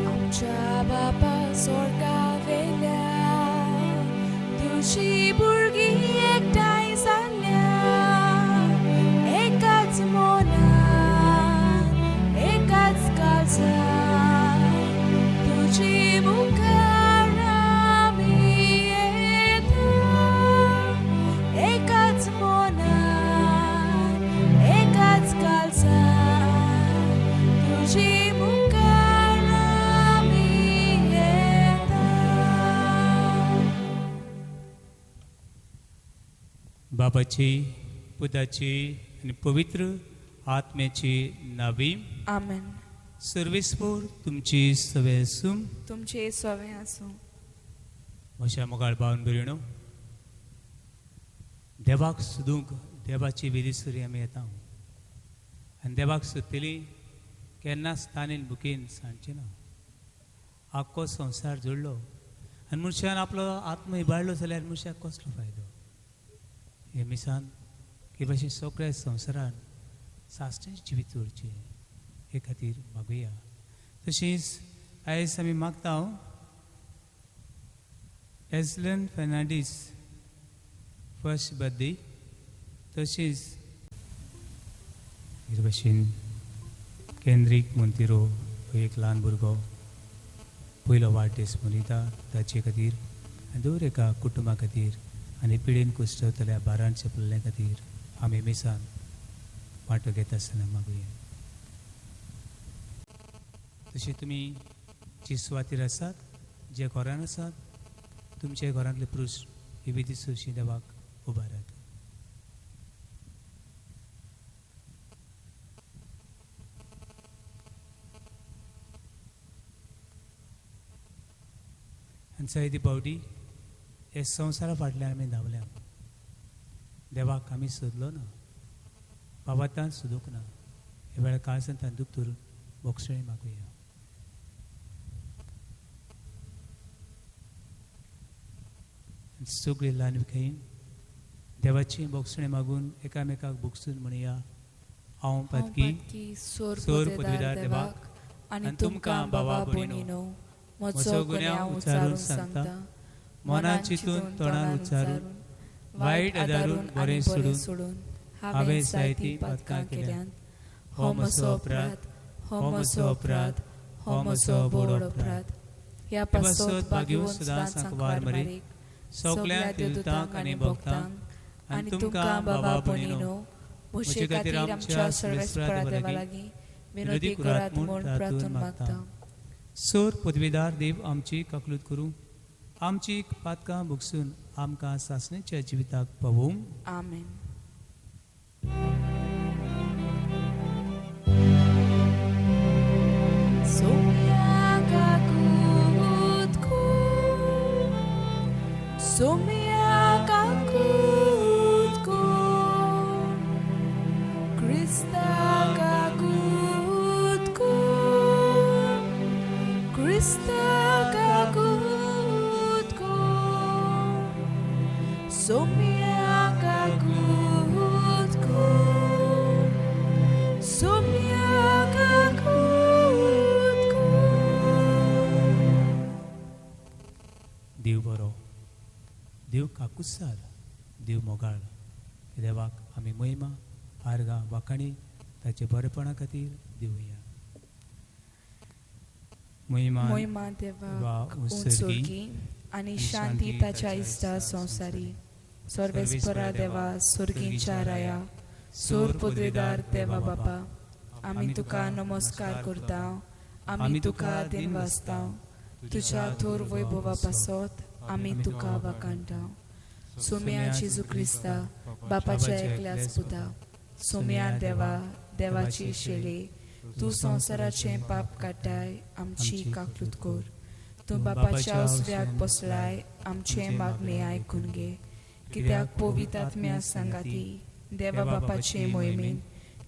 आमच्या बापा स्वर्गावेल्या तुजी भुरगीं एकठांय जाल्या एकाच मनान एकाच काळजान तुजी मुखार आमी येता एकाच मनान एकाच काळजान तुजी मुखार आमी येता. बाबाची, पुताची आनी पवित्र आत्म्याची नावी. आमेन. सर्वेस्पोर तुमची सवे आसूं. तुमचे सवे आसूं. म्हज्या मोगाळ भावन भयणो, देवाक सोदूंक देवाची वेदी सुरी आमी येता आनी देवाक सोदतली केन्नाच तानेन भुकेन सांडचें ना. आख्खो संवसार जोडलो आनी मनशान आपलो आत्म इबाडलो जाल्यार मनशाक कसलो फायदो? हे मिसान हे भाशेन सगळ्या संवसारान साश्टें जिवीत उरचें हे खातीर मागुया. तशींच आयज आमी मागता हांव एजलन फेर्नांडीस फर्स्ट बर्थडे, तशींच हे भाशेन केंद्रीक मोंतिरो हो एक ल्हान भुरगो पयलो वाडदीस मनयता ताचे खातीर आनी दर एका कुटुंबा खातीर आनी पिडेन कुश्टवतल्या बारान चेपलेल्या खातीर आमी मिसान वांटो घेता आसतना मागुया. तशें तुमी जी सुवातीर आसात, जे घरान आसात, तुमच्या घरांतले पुरूश ही विधी सुशी देवाक उबारात. आनी जायती फावटी हे संवसारा फाटल्यान आमी धांवल्या, देवाक आमी सोदलो ना, बाबातान सोदूंक ना. हे वेळार काळजान तांदूक धरून बोगसणी मागुया. आनी सगळी ल्हान विखयीन देवाची बोगसणी मागून एकामेकाक बोगसून म्हणया, हांव पातकी सोर सोर पदवीदार पदवीदार देवाक आनी तुमकां बाबा भयणीनो म्हजो गुन्यांव उच्चारून सांगता, मनान चिंतून तोंडान उच्चारून वायट आदारून बरें सोडून हांवें जायतीं पातकां केल्यांत. हो म्हजो अपराध, हो म्हजो अपराध, हो म्हजो व्हड अपराध. ह्या पासत भाग्यवंत सदांच सांकवार मरीक सगळ्या देवदूतांक आनी भक्तांक आनी तुमकां बाबा भयणीनो म्हजे खातीर आमच्या सर्वेस्परा देवा लागीं विनोदी करात म्हूण प्रार्थून मागता. सोर पदवीदार देव आमची काकलूत करूं, आमची पातकां भोगसून आमकां सासणेच्या जिविताक पावोवं. आमेन. सोम्या काकूत कर, सोम्या काकूत कर, क्रिस्ता काकूत कर, क्रिस्ता काकूत कर, सोम्या काकूत कर, सोम्या काकूत कर. देव बरो, देव काकुसार, देव मोगाळ. देवाक आमी महिमा आर्गां वाखाणी ताचे बरेपणा खातीर दिवया. महिमा महिमा देवाक उंचोगी आनी शांती ताच्या इश्टा संवसारी. सर्वेस्परा देवा, सुर्गींच्या राया, सोर पदवीदार देवा बापा, आमी तुका नमस्कार करता, आमी तुका दिनवासता. तुज्या थोर वैभवा पासत आमी तुका वाखाणटा. सोम्या जेजू क्रिस्ता बापाच्या एकल्याच पुता, सोम्या देवा, देवाची शेळी, तूं संवसाराचें पाप काडटाय, आमची काकलूत कर. तूं बापाच्या उजव्याक बसलाय, आमचें मागणें आयकून घे. कित्याक पवित्र आत्म्या सांगाती देवा बापाचे मोहिमेन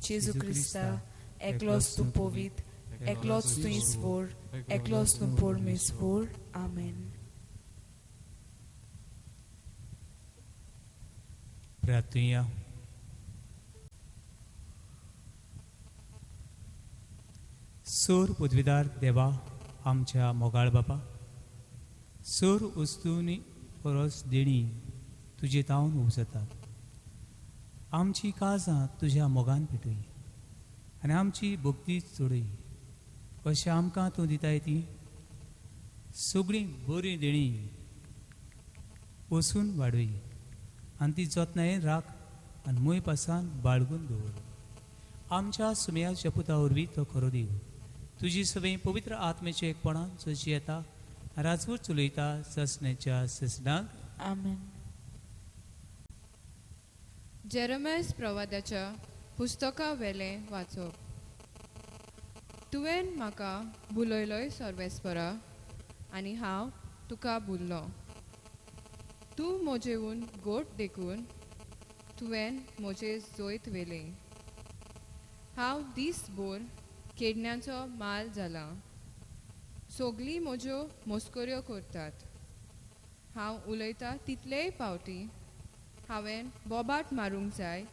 जेजू क्रिस्ता एकलोच तूं पवित्र, एकलोच तूं ईश्वर, एकलोच तूं परमेश्वर. आमेन. प्रार्थुया. सूर पदवीदार देवा, आमच्या मोगाळ बापा, सूर वस्तूंनी परस देणी तुजे तावन उपजतात. आमची काळजां तुज्या मोगान पेटय आनी आमची भक्ती चडय, अशें आमकां तूं दिताय ती सगळीं बरीं देणी वसून वाडय आनी ती जतनायेन राख आनी मूंय पासान बाळगून दवर. आमच्या सुमयाच्या पुता वरवीं तो खरो देव तुजी सगळीं पवित्र आत्मेचे एकपणान जशी येता राजवट चलयता ससण्याच्या ससणाक. आमेन. जेरमायस प्रवादाच्या पुस्तका वेलें वाचप. तुवें म्हाका भुलयलोय सर्वेस्परा आनी हांव तुका भुल्लो. तूं म्हजेवन गोट देखून तुवें म्हजें जैत व्हेलें. हांव दीसभर केडण्याचो माल जाला. सगळीं म्हज्यो मस्कऱ्यो करतात. हांव उलयता तितलेय फावटी हांवें बोबाट मारूंक जाय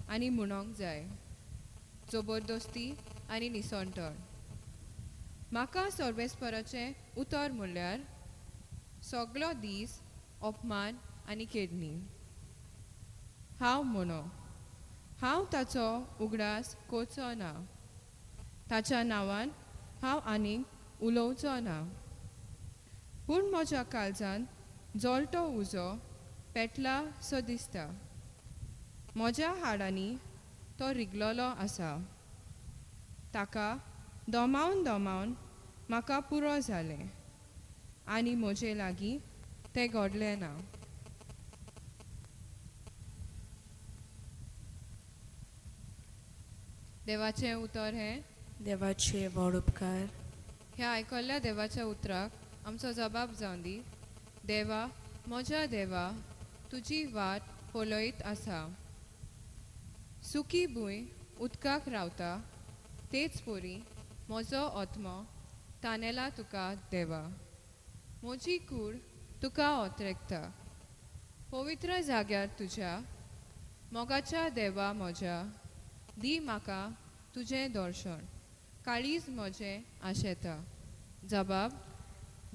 आनी म्हणोंक जाय जबरदस्ती आनी निसणटण. म्हाका सर्वेस्पराचें उतर म्हणल्यार सगलो दीस अपमान आनी केडणी. हांव म्हणो हांव ताचो उगडास करचो ना, ताच्या नांवान हांव आनीक उलोवचो ना. पूण म्हज्या काळजान जळटो उजो पेटला सो दिसता. म्हज्या हाडांनी तो रिगलोलो आसा. ताका दोमावन दोमावन म्हाका पुरो जालें आनी म्हजे लागीं तें घडलें ना. देवाचें उतर हें देवाचे व्हड उपकार. ह्या आयकल्ल्या देवाच्या उतराक आमचो जबाब जावन दी. देवा म्हज्या देवा, तुजी वाट पळयत आसा. सुकी भूंय उदकाक रावता तेच परी म्हजो आत्मो तानेला तुका देवा. म्हजी कूड तुका ओतरेकता पवित्र जाग्यार तुज्या. मोगाच्या देवा म्हज्या, दी म्हाका तुजें दर्शन, काळीज म्हजें आशेता. जबाब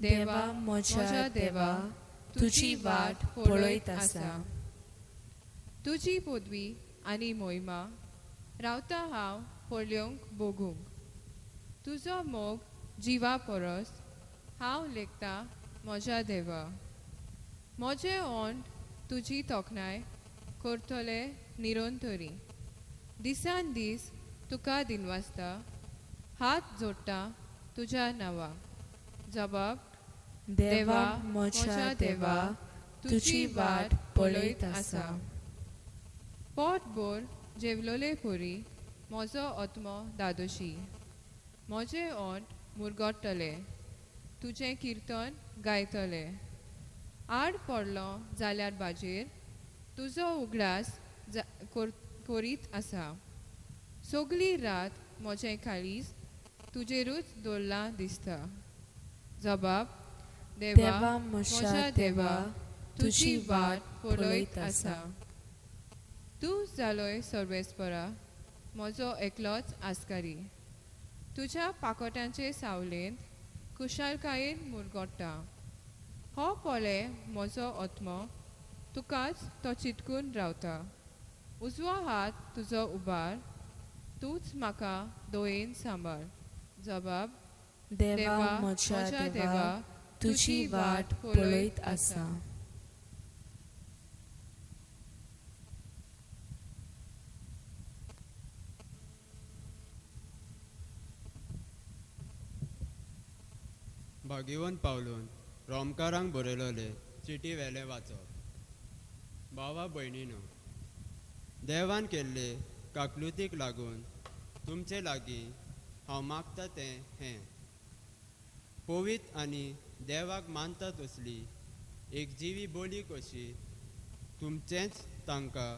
देवा म्हज्या देवा, तुजी वाट पळयत आसा. तुजी पदवी आनी मोहिमा रावता हांव पळोवंक भोगूंक. तुजो मोग जिवा परस हांव लेखता म्हज्या देवा. म्हजें ओंठ तुजी तोखणाय करतले निरंतरी. दिसान दीस तुका दिनवासता, हात जोडटा तुज्या नांवाक. जबाब देवा म्हज्या देवा, तुजी वाट पळयत आसा. पोटभर जेवलोले परी म्हजो आत्मो दादोशी. म्हजें ओंठ मुरगट्टले तुजें किर्तन गायतले. आड पडलो जाल्यार बाजेर तुजो उगडास करीत आसा. सगली रात म्हजें काळीज तुजेरूच दवरलां दिसता. जबाब देवा म्हज्या देवा, तुजी वाट पळयत आसा. तूं जालोय सर्वेस्परा म्हजो एकलोच आस्कारी. तुज्या पाकोट्यांचे सावलेंत खुशालकायेन मुरगोट्टा. हो पळय म्हजो आत्मो तुकाच तो चिटकून रावता. उजवो हात तुजो उबार, तूंच म्हाका दोयेन सांबाळ. जबाब देवा म्हज्या देवा, तुजी वाट पळयत आसा. भाग्यवंत पावलून रोमकारांक बरयलोले चिटी वेले वाचप. भावा भयणीनो, देवान केल्ले काकलुतीक लागून तुमचे लागीं हांव मागता तें हें, पवित्र आनी देवाक मानता तसली एक जिवी बोली कशी तुमचेंच तांकां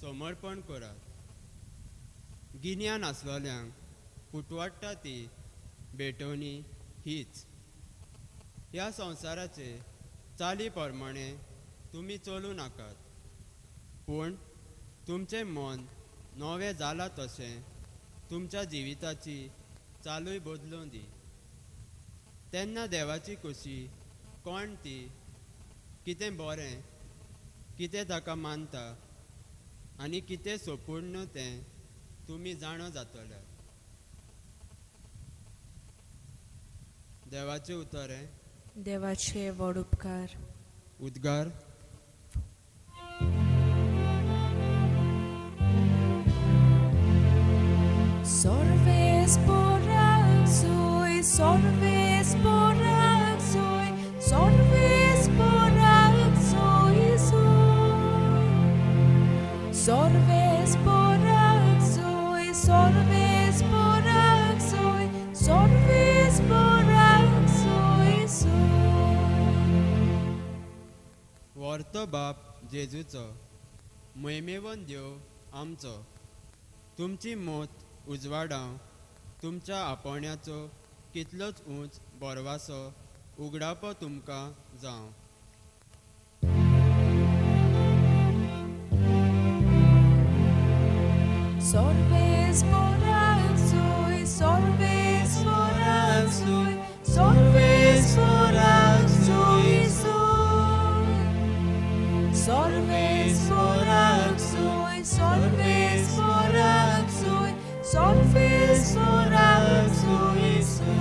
समर्पण करात. गिन्यान आसलोल्यांक पुटवाडटा ती भेटवणी हीच. ह्या संवसाराचे चाली प्रमाणे तुमी चलूं नाकात, पूण तुमचें मन नवें जालां तशें तुमच्या जिविताची चालूय बदलूं दी. तेन्ना देवाची खोशी कोण ती, कितें बरें, कितें ताका मानता आनी कितें सोपूर्ण तें तुमी जाणो जातले. देवाचें उतर हें. देवाचे व्हड उपकार. उद्गार. Sorves porak soi, sorves porak soi soi. Sorves porak soi, sorves porak soi, sorves porak soi soi. व्हरतो बाप जेजूचो, महिमेवन देव आमचो, तुमची मोत उजवाडाव तुमच्या आपोवण्याचो कितलोच उंच बोरवासो उगडापो तुमकां जावं. Sorves porak soi, sorves porak soi, sorves porak soi soi. Sorves porak soi, sorves porak soi, sorves porak soi soi.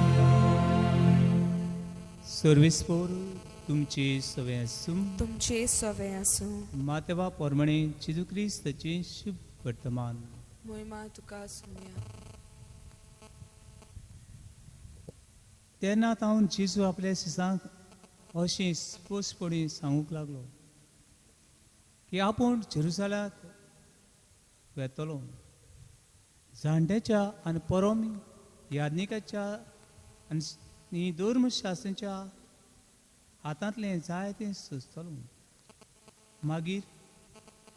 Service पोर तुमची सवे आसूं. तुमचे सवे आसूं. मातेवा पोरमणे जेजू क्रिस्ताचें शुभ वर्तमान. मोहिमा तुका आसुया. तेन्ना तावन जेजू आपल्या शिसांक अशें स्पश्टपणी सांगूंक लागलो की आपूण जेरुजालाक वेतलो, जाणट्याच्या आनी परम याज्ञिकाच्या आनी धर्मशास्त्राच्या हातांतलें जायतें सोंसतलो, मागीर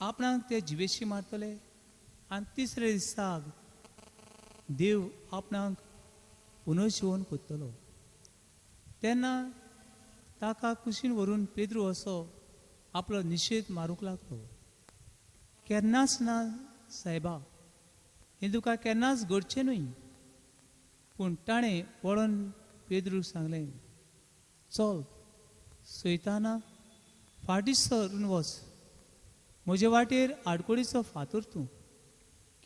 आपणाक ते जिवेशी मारतले आनी तिसरे दिसाक देव आपणाक पुनर्जिवन करतलो. तेन्ना ताका कुशीन व्हरून पेद्रू असो आपलो निशेध मारूंक लागलो, केन्नाच ना सायबा, हें तुका केन्नाच घडचें न्हय. पूण ताणें वळोन पेद्रूक सांगलें, चल सैताना फाटीं सरून वच, म्हजे वाटेर आडकोळीचो फातर तूं,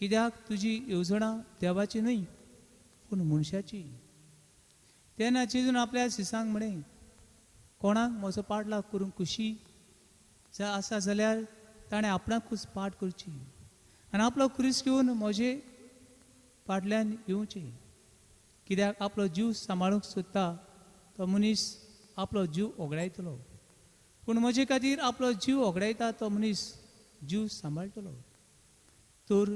कित्याक तुजी येवजणां देवाची न्हय पूण मनशाची. तेन्ना जेजून आपल्या शिसांक म्हणें, कोणाक म्हजो पाडलाग करूंक खुशी आसा जाल्यार ताणें आपणाकूच पाठ करची आनी आपलो क्रूस घेवन म्हजे फाटल्यान येवचें, कित्याक आपलो जीव सांबाळूंक सोदता तो मनीस आपलो जीव ओगडायतलो, पूण म्हजे खातीर आपलो जीव ओगडायता तो मनीस जीव सांबाळटलो. तर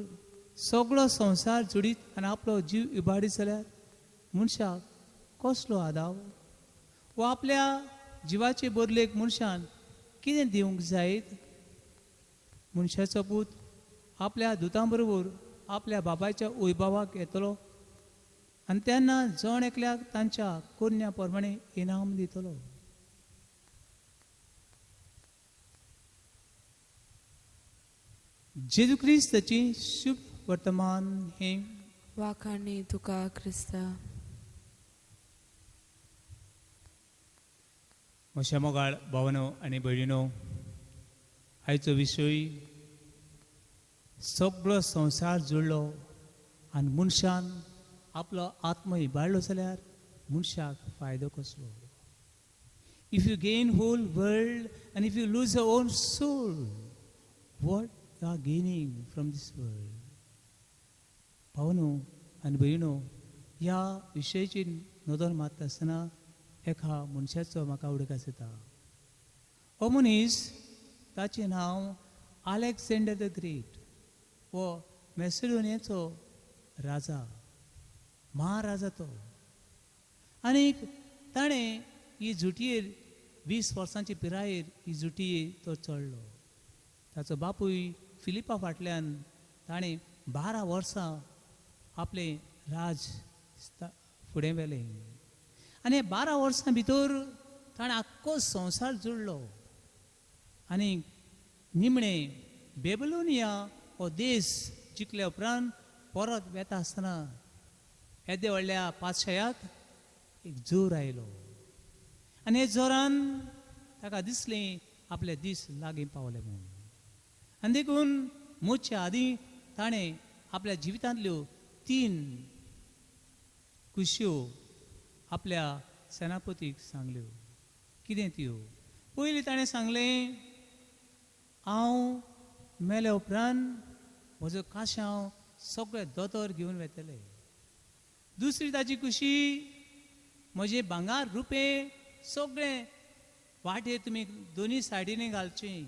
सगळो संवसार जोडीत आनी आपलो जीव इबाडीत जाल्यार मनशाक कसलो आदाव, वा आपल्या जिवाचे बदलेक मनशान कितें दिवंक जायत? मनशाचो पूत आपल्या दुतां बरोबर आपल्या बाबाच्या वैभवाक येतलो आनी तेन्ना जण एकल्याक तांच्या करण्या प्रमाणे इनाम दितलो. जेजू क्रिस्ताची शुभ वर्तमान हें. वाखाणी तुका क्रिस्ता. म्हज्या मोगाळ भावनो आनी भयणीनो, आयचो विशय सगळो संवसार जुळ्ळो आनी मनशान आपलो आत्म इबाडलो जाल्यार मनशाक फायदो कसलो? If you gain whole world and if you lose your own soul, what you are gaining from this world? भावनो आनी भयणो, ह्या विशयाची नदर मारता आसतना एका मनशाचो म्हाका उडकास येता. हो मनीस, ताचें नांव अलेक्झांडर the great, हो मॅसिडोनियाचो राजा, महाराजा तो. आनीक ताणें ही जुटयेर 20 वर्सांचे पिरायेर ही जुटयेर तो चडलो. ताचो बापूय फिलिपा फाटल्यान ताणें 12 वर्सां आपलें राज फुडें व्हेलें आनी 12 वर्सां भितर ताणें आख्खो संवसार जोडलो आनी निमणें बेबलोनिया हो देश जिखल्या उपरांत परत वेता आसतना येदे व्हडल्या पातशायाक एक जोर आयलो आनी हे जोरान ताका दिसलें आपले दीस लागीं पावले म्हणून. आनी देखून मोच्या आदीं ताणें आपल्या जिवितांतल्यो 3 खुशयो आपल्या सेनापतीक सांगल्यो. कितें त्यो? पयलीं ताणें सांगलें, हांव मेल्या उपरांत म्हजो काशांव सगळे दोतोर घेवन वेतले. दुसरी ताची खुशी, म्हजे भांगर रुपें सगळें वाटेर तुमी दोनी सायडीनी घालचें.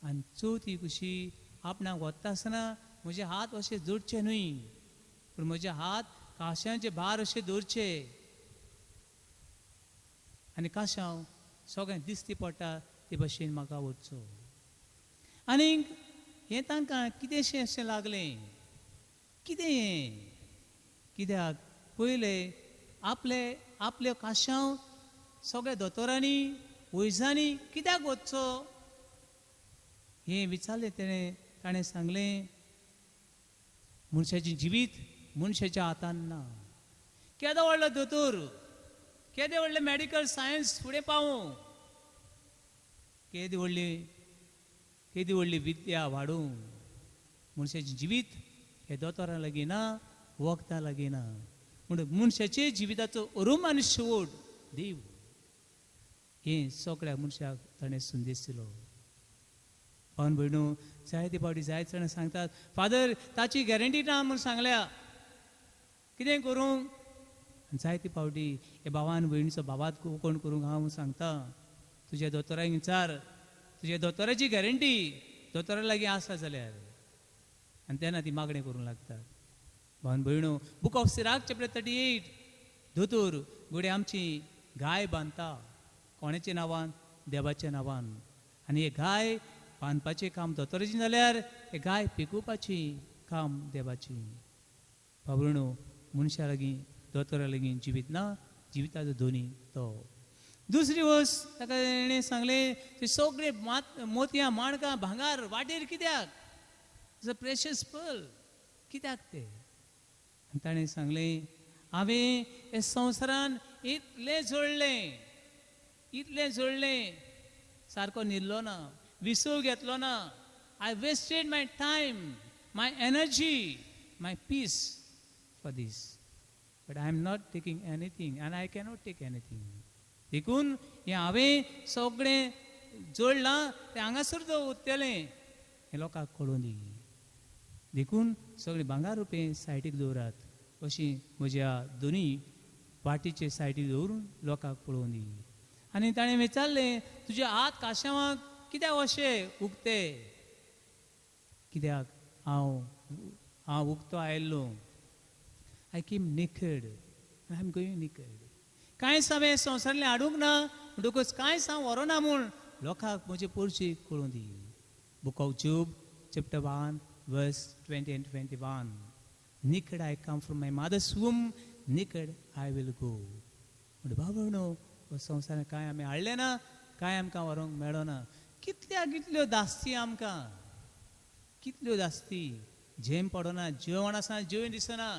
आनी चवथी खुशी, आपणाक वता आसतना म्हजे हात अशे जोडचे न्हय, पूण म्हजे हात काशांचे भार अशे दवरचे आनी काशांव सगळें दिसती पडटा ते भशेन म्हाका वचचो. आनीक हें तांकां कितेंशें अशें लागलें, कितें हें? कित्याक पयले आपले आपले काशांव सगळ्या दोतोरांनी वैजांनी कित्याक वचचो हें विचारलें तेणें. ताणें सांगलें, मनशाचें जिवीत मनशाच्या हातान ना. केदो व्हडलो दोतोर, केदें व्हडलें मॅडिकल सायन्स फुडें पावूं, केदी व्हडली विद्या वाडूं, मनशाचें जिवीत हे दोतोरां लागीं ना, वखदां लागीं ना. म्हणून मनशाचे जिविताचो अरूम आनी शेवट देव हें सगळ्या मनशाक ताणें संदेश दिलो. भावन भयणू, जायते फावटी जायते जाणां सांगतात, फादर ताची गॅरंटी ना म्हूण सांगल्या, कितें करूं? जायते फावटी हे भावान भयणीचो भावात कोण करूंक हांव सांगता, तुज्या दोतोराक विचार, तुज्या दोतोराची गॅरंटी दोतोरा लागीं आसा जाल्यार. आनी तेन्ना ती मागणें करूंक लागतात. भावन भयणू, बूक ऑफ सिराक चॅप्टर 38, दोतोर घोडे आमची गाय बांदता, कोणाच्या नांवान? देवाच्या नांवान. आनी हे गाय बांदपाचें काम दोतोराचें जाल्यार हे गाय पिकोवपाचें काम देवाचें. बाबरणो, मनशा लागीं दोतोरा लागीं जिवीत ना, जिविताचो दोनी तो. दुसरी वस्त ताका तेणें सांगलें, ते सगळे मोतयां माणकां भांगार वाटेर कित्याक? It's a precious pearl, कित्याक ते? आनी ताणें सांगलें, हांवें हे संवसारान इतलें जोडलें, इतलें जोडलें, सारको न्हिदलो ना, विसव घेतलो ना. I wasted my time, my energy, my peace for this, but I am not taking anything and I cannot take anything. देखून हें हांवें सगळें जोडलां तें हांगासर उरतलें हें लोकांक कळूं दी. देखून सगळें भांगर रुपें सायडीक दवरात, अशी म्हज्या दोनी वाटीचे सायडीक दवरून लोकांक पळोवं दी. आनी ताणें विचारलें, तुजे हात काशांवाक कित्याक अशे उगते? कित्याक हांव उगतो आयिल्लो. I came naked I am going naked. कांयच हांवें संवसारांतलें हाडूंक ना, म्हणटकूच कांयच हांव व्हरोना म्हूण लोकांक म्हजे पोरची कळूं दी. Book of Job chapter 1 verse 20 and 21. Naked I come from my mother's womb, naked I will go. म्हण बाबा न्हू, संवसारांत कांय आमी हाडलें ना, कांय आमकां व्हरूंक मेळना. कितल्या कितल्यो दास्ती आमकां, कितल्यो दास्ती. झेम पडना, जेवण आसा जेवण दिसना,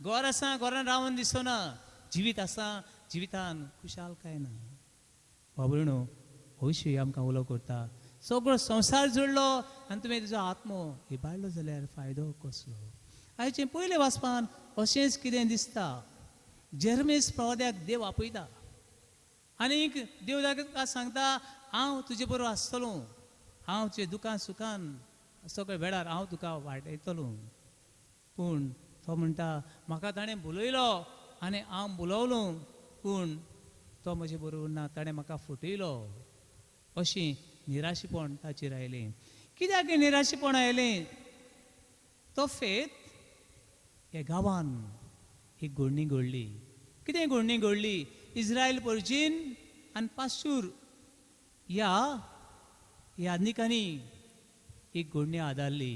घर आसा घरान रावन दिसना, जिवीत आसा जिवितान खुशालकाय ना. बाबा हयशी आमकां उलो करता, सगळो संवसार जोडलो आनी तुवें तुजो आत्मो इबाडलो जाल्यार फायदो कसलो? आयचें पयलें वाचपान अशेंच कितें दिसता. जेरमेस प्रवाद्याक देव आपयता आनीक देव ताका सांगता, हांव तुजे बरोबर आसतलो, हांव तुजे दुकान सुखान सगळे वेळार हांव तुका वाटयतलो. पूण तो म्हणटा, म्हाका ताणें बोलयलो आनी हांव बोलवलो, पूण तो म्हजे बरोबर ना, ताणें म्हाका फटयलो. अशी निराशेपण ताचेर आयलें. कित्याक निराशेपण आयलें? तो फेत ह्या गांवान एक घडणी घडली. कितें घडणी घडली? इस्रायल परजीन आनी पाशूर ह्या याज्ञिकांनी एक घडणी आदारली.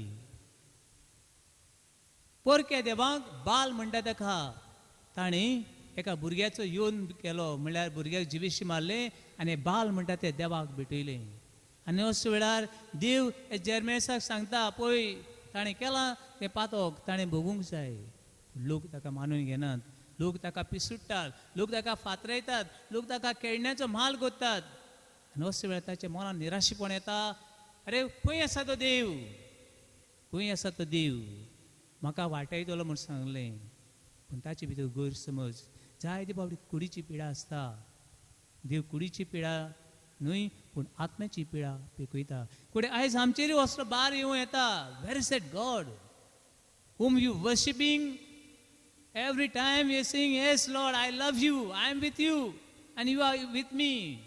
परक्या देवाक बाल म्हणटा ताका, ताणें एका भुरग्याचो येवन केलो, म्हणल्यार भुरग्याक जिवेशी मारलें आनी बाल म्हणटा ते देवाक भेटयलें. आनी अशे वेळार देव जेरमेसाक सांगता, पळय ताणें केलां तें पातक ताणें भोगूंक जाय. लोक ताका मानून घेनात, लोक ताका पिसुडटात, लोक ताका फातरायतात, लोक ताका खेळण्याचो म्हाल करतात. आनी अशे वेळार ताच्या मनान निराशेपण येता, अरे खंय आसा तो देव, खंय आसा तो देव, म्हाका वाटयतलो म्हूण सांगलें. पूण ताचे भितर गैरसमज, जायते फावटी कुडीची पिडा आसता. देव कुडीची पिडा न्हय पूण आत्म्याची पिडा पिकयता. कुडे आयज आमचेरूय असलो बार येवं येता. Where is that God whom you worshipping every time you saying yes Lord I love you, I am with you and you are with me.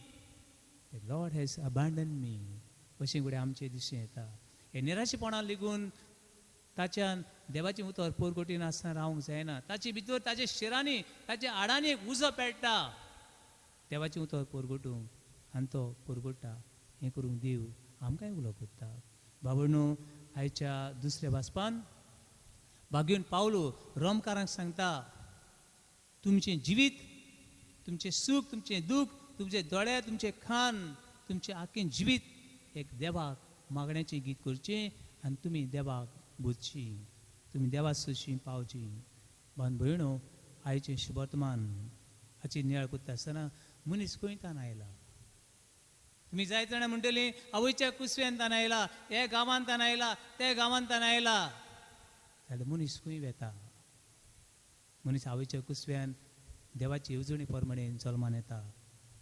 The Lord has abandon me अशें कुडे आमचें दिसूं येता. हे निराशेपणाक लेगून ताच्यान देवाचें उतर पोरगोटी नासतना रावंक जायना. ताचे भितर ताच्या शिरांनी ताच्या हाडांनी एक उजो पेट्टा देवाचें उतर पोरगोटूंक आनी तो पोरगोट्टा. हें करूंक देव आमकांय उलो करता. बाबा आयच्या दुसऱ्या वाचपान बागेवन पावलो रोमकारांक सांगता, तुमचें जिवीत, तुमचें सूख, तुमचें दूख, तुमचे दोळे, तुमचें खान, तुमचें आख्खें जिवीत एक देवाक मागण्याचें गीत करचें आनी तुमी देवाक बुजची, तुमी देवा सुशी पावची. भावन भयणो आयचें शुभवर्तमान हाची नियाळ करता आसतना मनीस खंय तान आयला. तुमी जायते जाणां म्हणटलीं आवयच्या कुसव्यान तान आयला, हे गांवान तान आयला, ते गांवान तान आयला. जाल्यार मनीस खंय वेता? मनीस आवयच्या कुसव्यान देवाची येवजणे प्रमाणे जल्मान येता,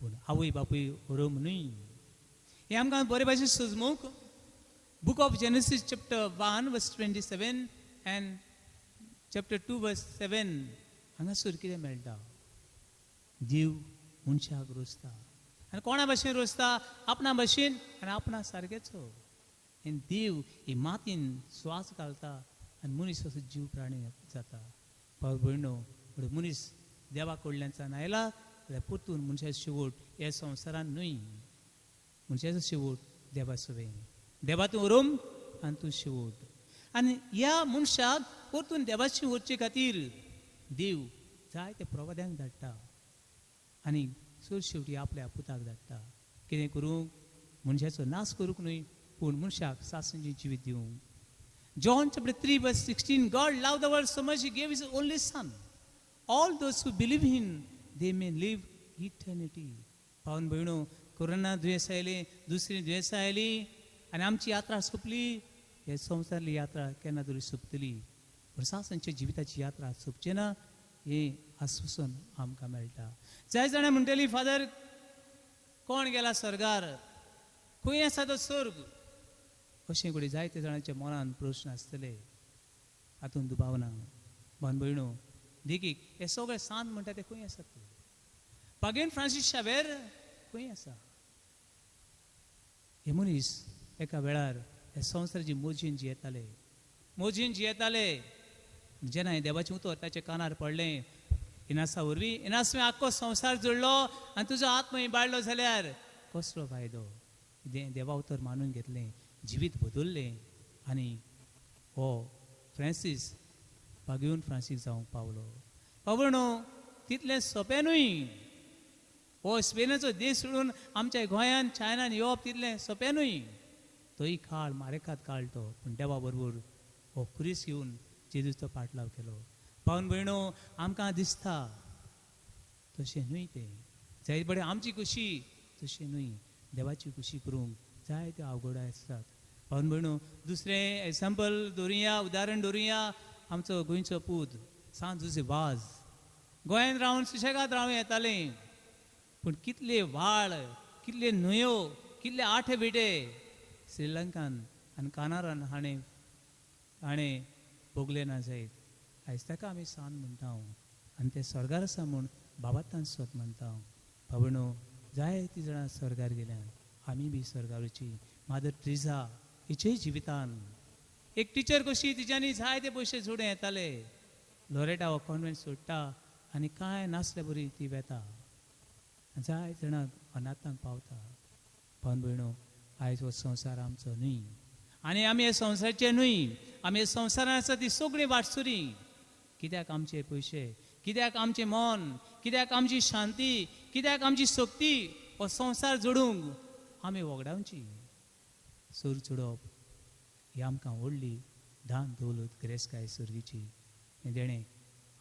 पूण आवय बापूय अरम न्हय. हें आमकां बरे भाशेन सजमूंक Book of Genesis chapter 1 verse 27 and chapter 2 verse 7 हांगासर कितें मेळटा? देव मनशाक रोसता आनी कोणा भाशेन रोसता? आपणा भाशेन आनी आपणा सारकेचो. आनी देव ही मातयेन स्वास घालता आनी मनीस असो जीव प्राणी जाता. भाव भयणो मनीस देवा कडल्यान आयला जाल्यार परतून मनशाचो शेवट ह्या संवसारान न्हय, मनशाचो शेवट देवा सवें. देवा तूं अरम आनी तूं शेवट. आनी ह्या मनशाक परतून देवाशी वचचे खातीर देव जायते प्रवाद्यांक धाडटा आनी चड शेवटी आपल्या पुताक धाडटा. कितें करूंक? मनशाचो नाश करूंक न्हय, पूण मनशाक सासणाचें जिवीत दिवंक. John chapter 3 verse 16, God loved the world so much he gave his only son. All those who believe him, they may live eternity. पावन भयणो कोरोना दुयेंस आयलें, दुसरी दुयेंसां आयलीं आनी आमची यात्रा सोंपली. हे संवसारली यात्रा केन्ना तरी सोंपतली, पूण सासणाच्या जिविताची यात्रा सोंपची ना हें आस्वासन आमकां मेळटा. जाय जाणां म्हणटली, फादर कोण गेला स्वर्गार, खंय आसा तो स्वर्ग? अशें कडेन जायते जाणांच्या मनान प्रश्न आसतले, हातूंत दुबाव ना. भावन भयणो देखीक हे सगळे सांत म्हणटा ते खंय आसात? बागेन फ्रांसीस शावेर खंय आसा? हे मनीस एका वेळार हे संवसाराची मोजीन जियेताले, मोजीन जियेताले. जेन्ना हें देवाचें उतर ताच्या कानार पडलें इनासा वरवीं, इनास आख्खो संवसार जोडलो आनी तुजो आत्म इबाडलो जाल्यार कसलो फायदो? देवा उतर मानून घेतलें, जिवीत बदल्लें आनी हो फ्रांसीस बागेवन फ्रांसीस जावंक पावलो. पावलो तितलें सोंपें न्हय. हो स्पेनाचो देश सोडून आमच्या गोंयान चायनान येवप तितलें सोंपें न्हय. तोय काळ मारेकात काळ तो, पूण देवा बरोबर हो खुरीस घेवन जेजूचो पाटलाव केलो. पावन भयणो आमकां दिसता तशें न्हय तें. जायते बरें आमची खुशी तशें न्हय, देवाची खुशी करूंक जायते अवघड आसतात. पावन भयणो दुसरें एग्जाम्पल दवरुया, उदाहरण दवरुया. आमचो गोंयचो पूत सांत जुझे वाज गोंयांत रावन सुशेगाद रावूं येतालें, पूण कितले व्हाळ, कितले न्हंयो, कितले आठे बिटे श्रीलंकान आनी कानारान हाणें हाणें भोगले ना जायत. आयज ताका आमी सांत म्हणटा आनी ते स्वर्गार आसा म्हूण बाबातान स्वत म्हणटा. बाबणो जायतीं जाणां स्वर्गार गेल्यान, आमी बी स्वर्गार वचची. मादर ट्रिजा हिचेय जिवितान एक टिचर कशी तिच्यांनी जायते पयशे जोडूं येताले. लोरेटा हो कॉन्वेंट सोडटा आनी कांय नासले बरी ती वेता, जायते जाणांक अनाथांक पावता. भावन भयणो आयज हो संवसार आमचो न्हय आनी आमी हे संवसारचे न्हय. आमी हे संवसारान आसा ती सगळीं वाटसुरी. कित्याक आमचे पयशे, कित्याक आमचें मन, कित्याक आमची शांती, कित्याक आमची शक्ती हो संवसार जोडूंक आमी वगडावची. सूर चडोवप ही आमकां व्हडली दान दौलत गिरेस्तकाय सर्गीची हें देणें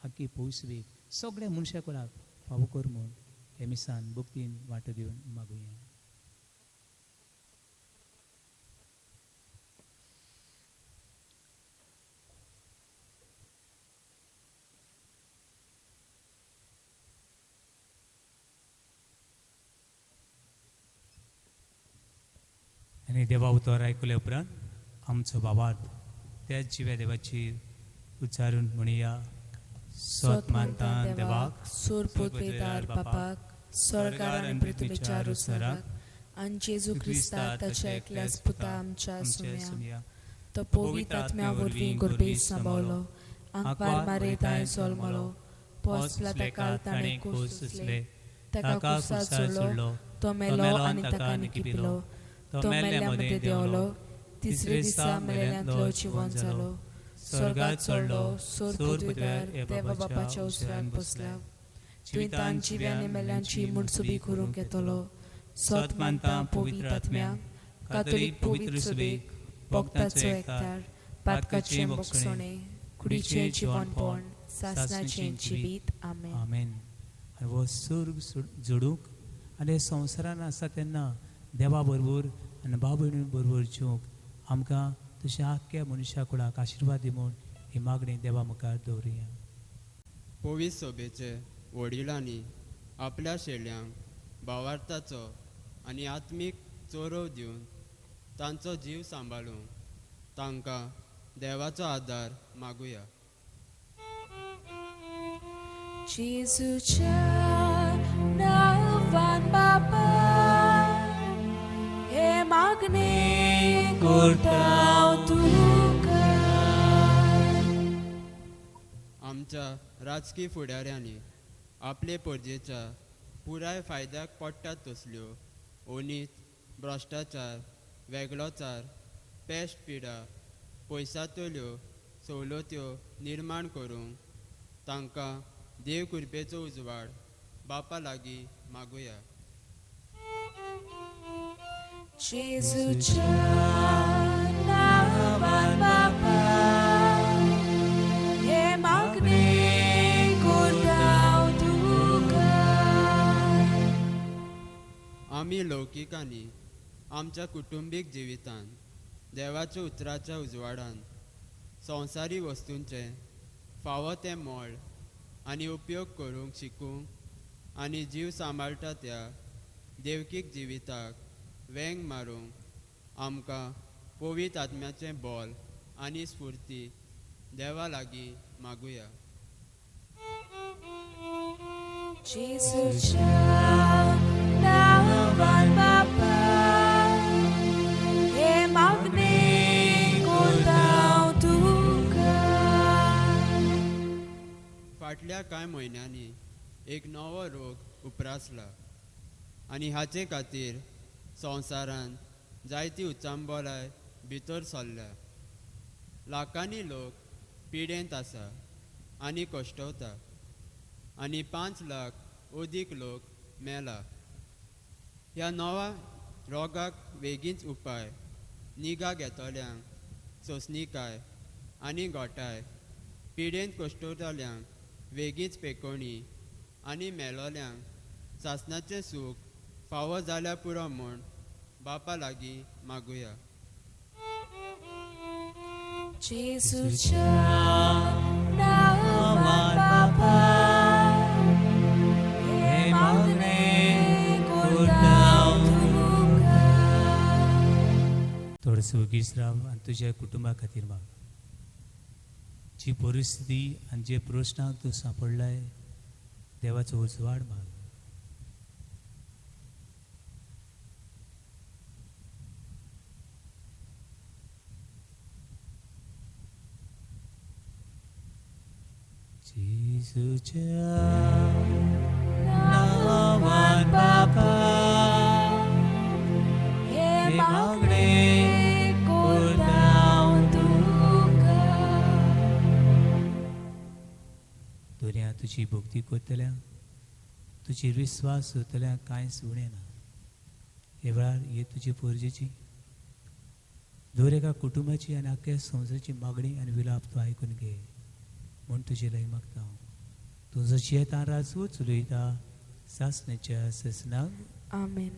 आख्खी पयसवेक सगळ्या मनशा कोणाक फावो कर म्हूण हे मिसान भक्तीन वांटो घेवन मागुया. आनी देवा उतर आयकल्या उपरांत आमचो बाबार्थ त्याच जिव्या देवाची उच्चारून म्हणया. सत मानता देवाक, सूर पुदवेदार बापाक, स्वर्गार आनी पृथ्वीच्या रुसराक आनी जेजू क्रिस्ता ताच्या एकल्याच पुता आमच्या सुम्या, तो पवित्र आत्म्या वरवीं गुरबेस सांबावलो, आंकवार मारे ताणें जल्मलो, पोसला ताका ताणें कूस सुचले, ताका कुसार सोडलो, तो मेलो आनी ताका निकिपिलो, तो मेल्ल्या मदें देंवलो, तिसरे दिसा मेल्ल्यांतलो जिवन जालो, स्वर्गात चडलो, सोर पृथ्वीदार देवा बापाच्या उसरान बसला, जिवितान जिव्या आनी मेल्ल्यांची मुणसुबी करूंक येतलो. सत मानता पवित्र आत्म्याक, कातोलीक पवित्र सुबेक, भक्ताचो एकतार, पातकाचें बोगसणें, कुडीचें जिवनपण, सासणाचें जिवीत. आमेन. आमेन. आनी हो सर्ग जोडूंक आनी संवसारान आसा तेन्ना देवा बरोबर आनी भाव भयणी बरोबर जिवंक आमकां तशें आख्ख्या मनशा कुळाक आशिर्वाद दी म्हूण ही मागणी देवा मुखार दवरुया. पवित्र सोबेचे वडिलांनी आपल्या शेल्यांक भावार्थाचो आनी आत्मीक चोरव दिवन तांचो जीव सांबाळूंक तांकां देवाचो आदार मागुया. जेजूच्या नांवान बापा हे मागणें करता तुका. आमच्या राजकी फुडाऱ्यांनी आपले परजेच्या पुराय फायद्याक पडटात तसल्यो ओनीत, भ्रश्टाचार, वेगळोचार, पेस्ट पिडा, पयसांतल्यो सवलत्यो निर्माण करूंक तांकां देव कृपेचो उजवाड बापा लागीं मागुया. जेजूच्या नांवान बापा हे मागणें करता तुका. आमी लौकिकांनी आमच्या कुटुंबीक जिवितान देवाच्या उतराच्या उजवाडान संवसारी वस्तूंचें फावो तें मोल आनी उपयोग करूंक शिकूंक आनी जीव सांबाळटा त्या देवकीक जिविताक वेंग मारूंक आमकां पवित्र आत्म्याचें बोल आनी स्फुर्ती देवा लागीं मागुया. जेजूच्या नांवान बापा हे मागणें करता तुका. फाटल्या कांय म्हयन्यांनी एक नवो रोग उप्रासला आनी हाचे खातीर संवसारान जायती उचांबळाय भितर सरल्या. लाखांनी लोक पिडेंत आसा आनी कश्टवता आनी 5 लाख अदीक लोक मेला. ह्या नव्या रोगाक वेगींच उपाय निगा घेतल्यांक सोंसणीकाय आनी घोटाय, पिडेंत कश्टवतल्यांक वेगींच पेकोणी आनी मेलोल्यांक सासणाचें सूख फावो जाल्यार पुरो म्हूण बापा लागीं मागुया. जेजूच्या नांवान बापा हे मागणें करता तुका. थोडोसो वगीच राव आनी तुज्या कुटुंबा खातीर माग. जी परिस्थिती आनी जे प्रश्नाक तूं सांपडलाय देवाचो उजवाड माग. जेजूच्या नांवान बापा हे मागणें करता तुका. दर्या तुजी भक्ती करतल्या, तुजेर विस्वास दवरतल्या कांयच उणें ना. हे वेळार हे तुजे पोरजेची दर एका कुटुंबाची आनी आख्ख्या संवसाराची मागणी आनी विलाप तूं आयकून घे म्हूण तुजे लागीं मागता हांव. तुजो जियेता राजू चलयता सासण्याच्या ससनाक. आमेन.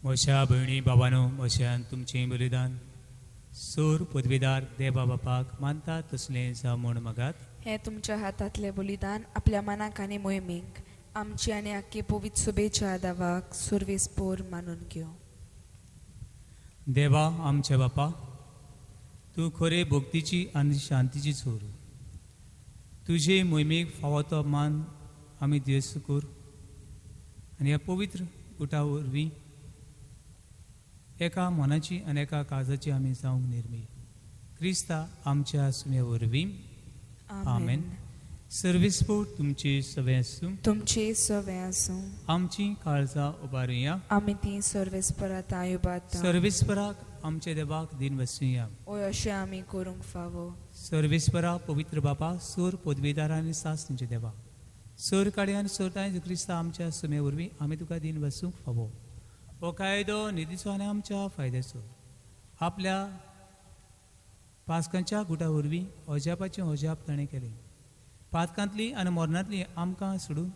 म्हज्या भयणी बाबानो, म्हज्यान तुमचें बलिदान सूर पदवीदार देवा बापाक मानता तसलें जावं म्हूण मागात. हें तुमच्या हातांतलें बलिदान आपल्या मनाक आनी मोहिमेक आमची आनी आख्खे पवित्र सुबेच्या दावाक सुरवेस पोर मानून घेवं. देवा आमच्या बापा, तूं खरे भक्तीची आनी शांतीची चोर. तुजे मोहिमेक फावो तो मान आमी दिवस कर आनी ह्या पवित्र गुटा वरवीं एका मनाची आनी एका काळजाची आमी जावंक निर्मी क्रिस्ता आमच्या सुम्या वरवीं. आमेन. सर्वेस्पोर तुमचे सवे आसूं. तुमचे सवे आसूं. आमची काळजां उबारुया. आमी ती सर्वेस्परा उबारता. सर्वेस्पराक आमच्या देवाक दिन वसुया. ओय अशें आमी करूंक फावो. सर्वेस्परा पवित्र बापा, सूर पदवीदार आनी सासणीचे देवा, सोर काडे आनी सोरताय क्रिस्ता आमच्या सुमे वरवीं आमी तुका दिन वसूंक फावो. हो कायदो निधीचो आनी आमच्या फायद्याचो. आपल्या पासकांच्या गुटा वरवीं अजापाचें अजाप ताणें केलें. पातकांतली आनी मरणांतली आमकां सोडून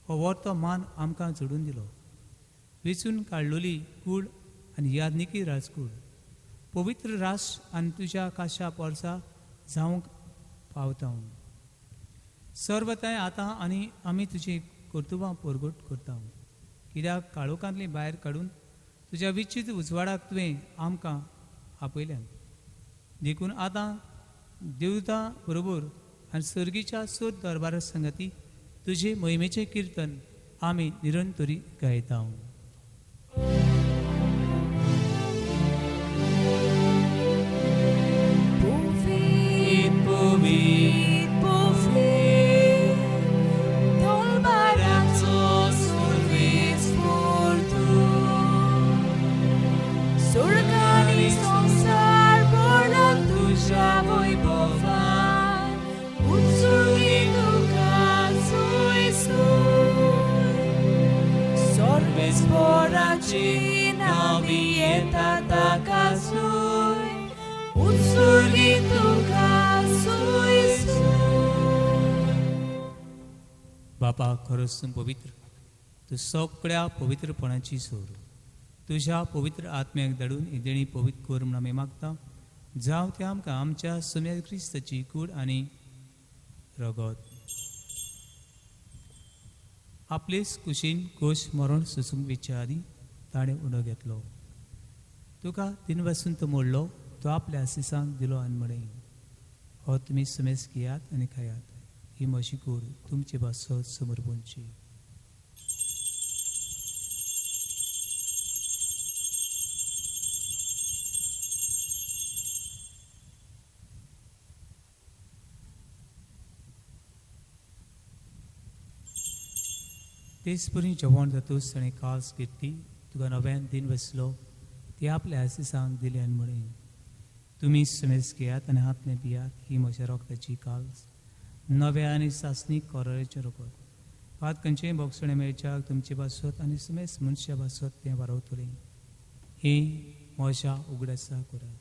हो वर्तो मान आमकां जोडून दिलो. वेंचून काडलोली कूड आनी यादनिकी राजकूड पवित्र राष्ट्र आनी तुज्या काशा पोरसा जावंक पावता. सर्वताय आतां आनी आमी तुजी कर्तुबां परगट करता. कित्याक काळोखांतली भायर काडून तुज्या विचित्र उजवाडाक तुवें आमकां आपयल्यान. देखून आतां देवता बरोबर आनी सर्गीच्या सोद दरबारा संगती तुजे मोहिमेचें किर्तन आमी निरंतरी गायता. बापा, खरोच तूं पवित्र, तूं सगळ्या पवित्रपणाची सोर. तुज्या पवित्र आत्म्याक धाडून ही देणी पवित्र कर म्हूण आमी मागता. जावं तें आमकां आमच्या सुम्या क्रिस्ताची कूड आनी रगत. आपलेच कुशीन कोश मरण सोसूंक वेच्या आदीं ताणें उणो घेतलो. तुका तीन पासून तो मोडलो, तो आपल्या आसिसांक दिलो आनी म्हळें, हो तुमी सुमेस घेयात आनी खायात, ही म्हजी कूड तुमचे पासत समर्पणची. तेच परी जेवण जातूच ताणें कास घेतली, तुका नव्यान दिन बसलो, ती आपल्या आसिसांक दिली आनी म्हळें, तुमी सुमेस घेयात आनी हातलें पियात, ही म्हज्या रोगताची काल्स, नव्या आनी सासणी कोराचें रगत. पात खंयचेय बोगसणें मेळच्याक तुमचे पासत आनी सुमेस मनशा पासत तें वारवतलें. ही म्हज्या उगडासा करात.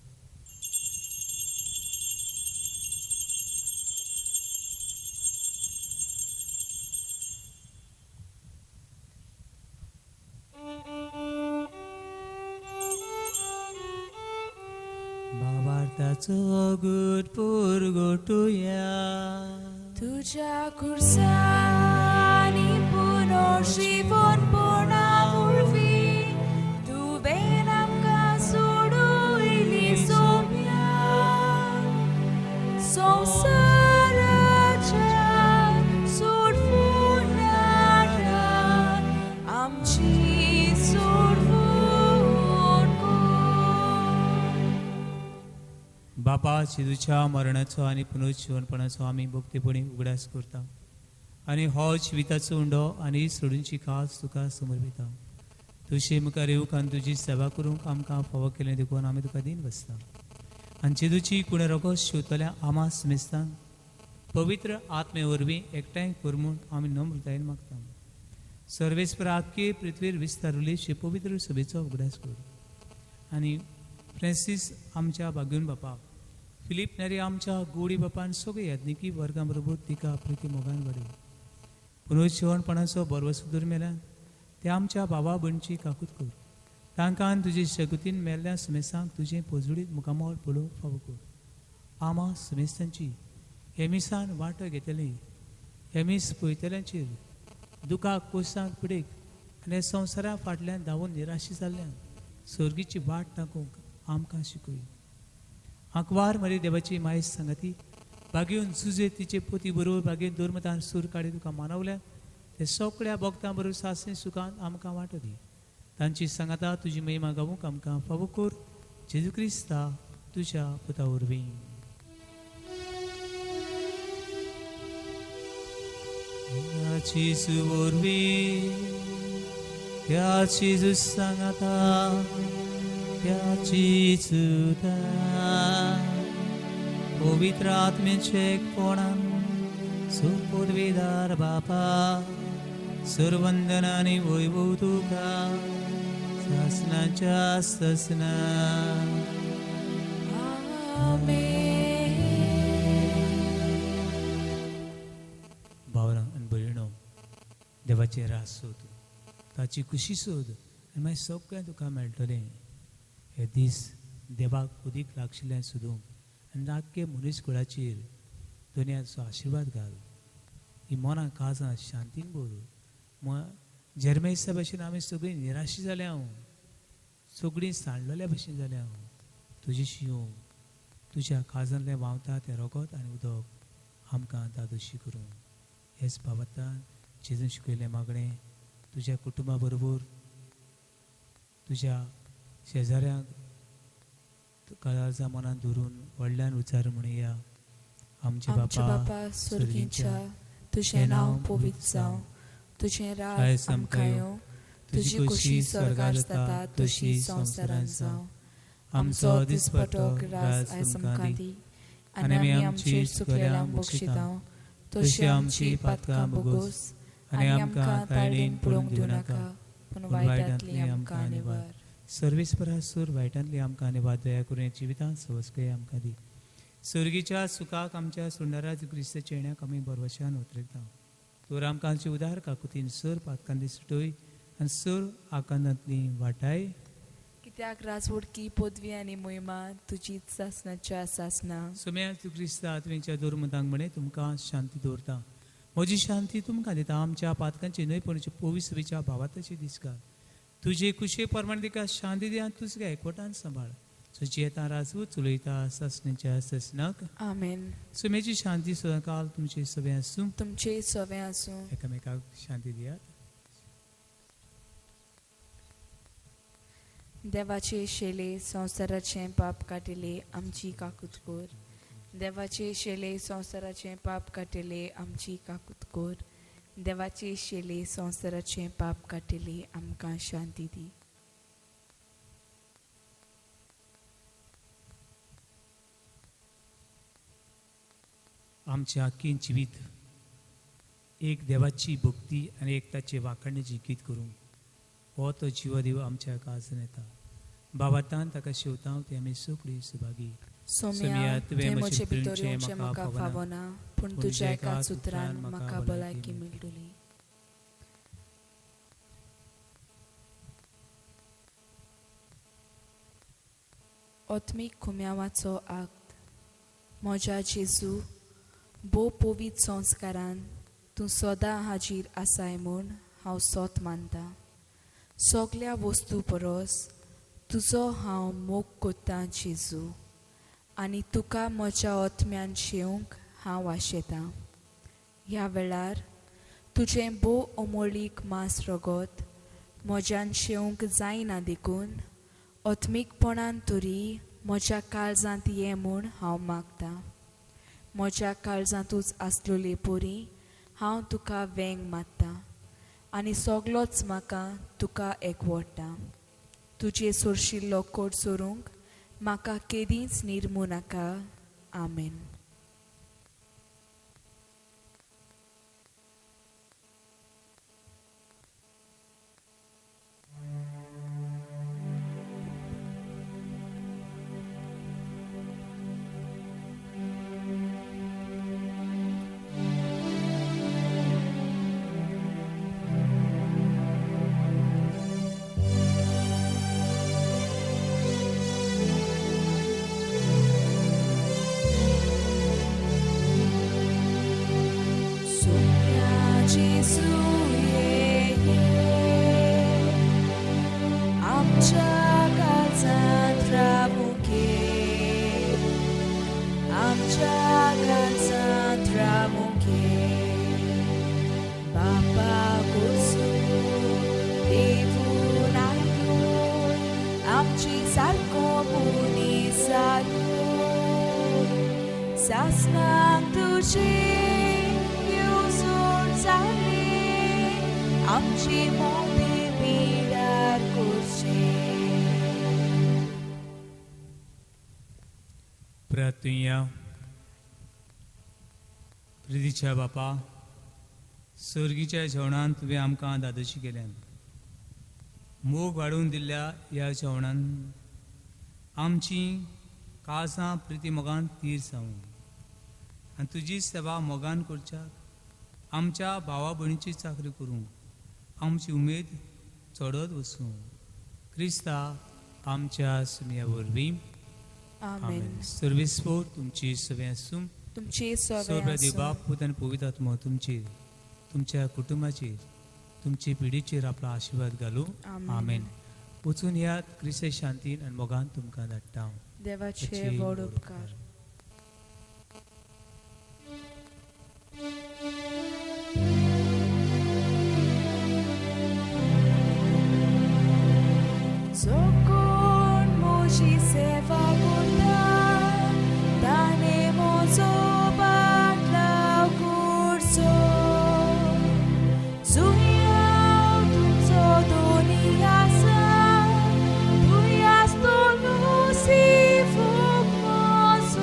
ताचो गुट पुरगोटुया. तुझ्या खुर्सांनी पुनर्जीवनपणा वरवीं तुवें आमकां सोडयली सोम्या. संवसाराच्या सोडफुडारा आमची सोडफूड कर. बापा, जेजूच्या मरणाचो आनी पुनर्जीवनपणाचो आमी भक्तीपणी उगडास करता आनी हो जिविताचो उंडो आनी सोडूनची खास तुका समर्पिता. तुजे मुखार येवंक आनी तुजी सेवा करूंक आमकां फावो केलें देखून आमी तुका दीन बसता. आनी जेजूची कुणे रोगोस शिंवतल्या आमा समेस्तांक पवित्र आत्मे वरवीं एकठांय कर म्हूण आमी नम्रतायेन मागता. सर्वेस्पर आख्खे पृथ्वीर विस्तारुली शे पवित्र सभेचो उगडास कर आनी फ्रांसीस आमच्या बागून बापा, फिलीप नेरी आमच्या गोडी बापान सगळे याज्ञिकी वर्गां बरोबर तिका प्रिती मोगान वाडय. पुनर्जीवनपणाचो बरवसुदूर मेल्यान ते आमच्या बाबा भयणची काकूत कर. तांकां आनी तुजे शगतीन मेल्ल्या समेस्तांक तुजें पोजडीत मुखामळ पळोवंक फावो कर. आमा समेस्तांची हे मिसान वांटो घेतली, हे मीस पळयतल्यांचेर दुखाक कोसांक पिडेक आनी संवसारा फाटल्यान धांवून निराशी जाल्ल्यान सर्गीची वाट दाखोवंक आमकां शिकय. आंकवार मरे देवाची मायस सांगाती बागेवन जुजे तिचे पोती बरोबर बागेवन दोरमतान सूर काडी तुका मानवल्या ते सगळ्या भक्तां बरोबर सासणे सुखान आमकां वांटो दी. तांची सांगाता तुजी महिमा गावूंक आमकां फावो कर. जेजू क्रिस्ता तुज्या पुता वरवीं. जेजू वरवीं, त्या जेजू सांगाता, त्या जेजूता पवित्र आत्म्याचे एकपणान सुपुदवीदार बापा, सुरवंदन आनी वैभव तुका सासनाच्या सासना. आमेन. भावना आनी भयणो, देवाचें रास सोद, ताची खुशी सोद आनी मागीर सगळें तुका मेळटलें. हे दीस देवाक उदीक लागशिल्ल्यान सोदूंक आनी आख्खे मनीस कुळाचेर दुनियाचो आशिर्वाद घाल. ही मनां काळजां शांतीन भर. जेरमेसा भशेन आमी सगळीं निराशी जाल्या, सगळीं सांडलेल्या भशेन जाल्या. तुजी शिवूंक तुज्या काळजांतलें व्हांवता तें रोगत आनी उदक आमकां दादोशी करूं. हेच बाबतान जेजून शिकयलें मागणें तुज्या कुटुंबा बरोबर तुज्या शेजाऱ्यांक काळजा मनान धरून व्हडल्यान उच्चार म्हणया. आमचे बापा स्वर्गीच्या, तुजें नांव पवित्र जावं, तुजें राज आमकां येवं, तुजी खुशी स्वर्गार जाता तशी संवसारांत जावं. आमचो दिसपटो राज आयज आमकां दी आनी आमी आमची चुकलेल्यांक बक्षिता तशी आमची पातकां बोगोस आनी आमकां ताळेन पडूंक दिवं नाका, पूण वायटांतली आमकां निवार. सर्वेस्परा सूर वायटांतली आमकां निवार दया करून जिवितांत सवस्कय आमकां दी. सर्गीच्या सुखाक आमच्या सुंदराज क्रिस्ताच्या येण्याक आमी भरवशान उतरता. तूं आमकां उदार काकुतीन सर पातकांनी सुटय आनी सर आकांतांतली वाटाय. कित्याक राजवडकी पदवी आनी मोहिमा तुजीच सासनाच्या सासना. सुम्या तूं क्रिस्ता तुमच्या दुर्मतांक म्हणे तुमकां शांती दवरता. म्हजी शांती तुमकां दिता. आमच्या पातकांची न्हय पूण पोविसवीच्या भावाताची दिसका. तुजे कुशे प्रमाणे तिका शांती दी आनी तुजगे एकवटान सांबाळ. तुजी येता राजवत चलयता सासण्याच्या सासनाक. आमेन. सुमेची शांती सदांकाल तुमचे सगळे आसूं. तुमचे सगळे आसूं. एकामेकाक शांती दियात. देवाचे शेले संवसाराचें पाप काटिले आमची काकूत कर. देवाचे शेले संवसाराचें पाप काटिले आमची काकूत कर. देवाचे शेले संवसाराचें पाप काटिले आमकां शांती दी. आमच्या आख्खें जिवीत एक देवाची भक्ती आनी एक ताचे वाखाणण्याची गीत करूंक हो तो जिवादेव आमच्या काळजान येता. बाबातान ताका शेवता ते आमी सगळीं सुभागी. सोम्या, तुवें म्हजे भितर येवचें म्हाका फावना, पूण तुज्या एकाच उतरान म्हाका भलायकी मेळटली. आत्मीक खुम्यावाचो आक्त. म्हज्या जेजू, भोव पवित्र संस्कारान तूं सदां हाजीर आसाय म्हूण हांव सोत मानता. सगल्या वस्तू परस तुजो हांव मोग कोत्तां जेजू, आनी तुका म्हज्या आत्म्यान शेवंक हांव आशेतां. ह्या वेळार तुजें भोव अमोळीक मांस रगत म्हज्यान शेवंक जायना देखून आत्मीकपणान तरी म्हज्या काळजांत ये म्हूण हांव मागतां. म्हज्या काळजांतूच आसलेले पोरी हांव तुका वेंग मारतां आनी सगलोच म्हाका तुका एकवडटा. तुजे सोरशिल्लो कोट सोरूंक म्हाका केदींच निर्मू नाका. आमेन. प्रार्थुया. प्रितीच्या बापा, सर्गीच्या जेवणान तुवें आमकां दादोशी केल्यान. मोग वाडोवन दिल्ल्या ह्या जेवणान आमची काळजां प्रिती मोगान तीर जावं आनी तुजी सेवा मोगान करच्याक आमच्या भावा भयणीची चाकरी करूंक आमची उमेद चडत वचूं. क्रिस्ता आमच्या सुम्या वरवीं. आमेन. सर्वेस्पोर तुमची सवे आसूं. तुमची सवे देव बाप पूत आनी पवित्र आत्मो तुमचेर, तुमच्या कुटुंबाचेर, तुमचे पिढीचेर आपलो आशिर्वाद घालूं. आमेन. वचून ह्या क्रिस्त शांतीन आनी मोगान तुमकां धाडटा. देवाचे व्हड उपकार. कोण म्हजी सेवा करता ताणें म्हजो बाटलाव करचो. जुंयाव तुमचो दोनी आसा, तूं आसतलो सिफूक म्हजो.